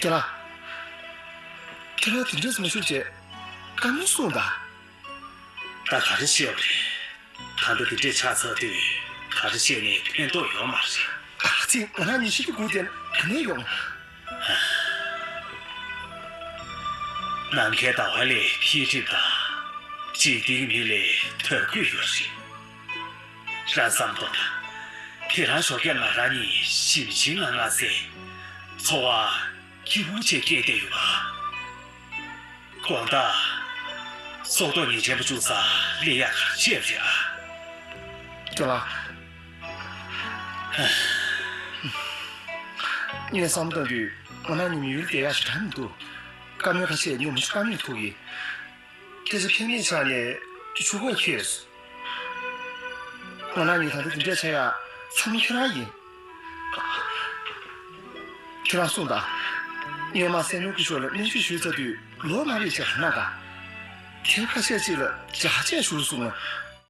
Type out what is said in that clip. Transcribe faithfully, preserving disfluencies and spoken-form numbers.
རྒན་ལགས། ཁྱེད་རང་དེ་འདྲས་མ་ཞུ་བྱས། བཀའ་མོལ་གསུངས་དང་། ད་ག་རེ་བཤད་པ་རེད། ད་ལྟ་དེ་འདྲས་ཆགས་ཚར་དུས་ག་རེ་བཤད་ནས་ཕན་ཐོགས་ཡོད་མ་རེད། ཨ་ཙི། ང་རང་ཉིད་ཤི་རྒྱུ་སྒུག་བསྡད་ན་ག་ནས་ཡོང་། ནམ་མཁའི་ཟླ་བ་ལས་འཁྱིལ་གྲིབ་དང་། འཇིག་རྟེན་མི་ལས་དོད་དགོས་ཡོད་རེད། རང་བསམ་གཏོང་དང་། དེ་རང་ཞོགས་ཀས་ང་རང་ཉིད་ཞིམ་ཞིམ་ངང་ངང་བཟས། འཚོ་བ་སྐྱིད་པོ་བྱས་སྐྱེལ་བསྡད་ཡོད་པ། དགོང་དག་སྲོག་ཐོག་ཉེས་ཅན་པ་བཅུག་ས་སླེབས་ཡག་ག་རེ་བྱས་པ་རེད་ཨ། རྒན་ལགས། ངས་བསམ་བཏང་དུས་ང་རང་ཉིད་མི་ཡུལ་བསྡད་ཡག་ཞིག་དྲན་མི་འདུག་བཀའ་མོལ་ཁ་ཤས་ཉོ་མི་ཤེས། བཀའ་མོལ་ཐུག་གི། སྐད་ཆ་ཕན་མེད་ཆགས་ནས་ཆུ་ཁོག་ཁེལ་སོང་། ང་རང་ཉིད་ད་ལྟ་འདི་འདྲ་ཆགས་ཡག་ཚང་མ་ཁྱེད་རང་ཡིན། ཁྱེད་རང་གསུངས་དང་། སྔོན་མ་སྲས་མོ་སྐུ་ཞབས་ལ་སྨན་བཅོས་ཞུས་ཚར་དུས་ལོ་མ་རེད་ཅེས་གནང་དང་། དེ་ཁ་ཤས་ཅིག་ལ་རྒྱགས་ཆས་ཞུ་གསུངས།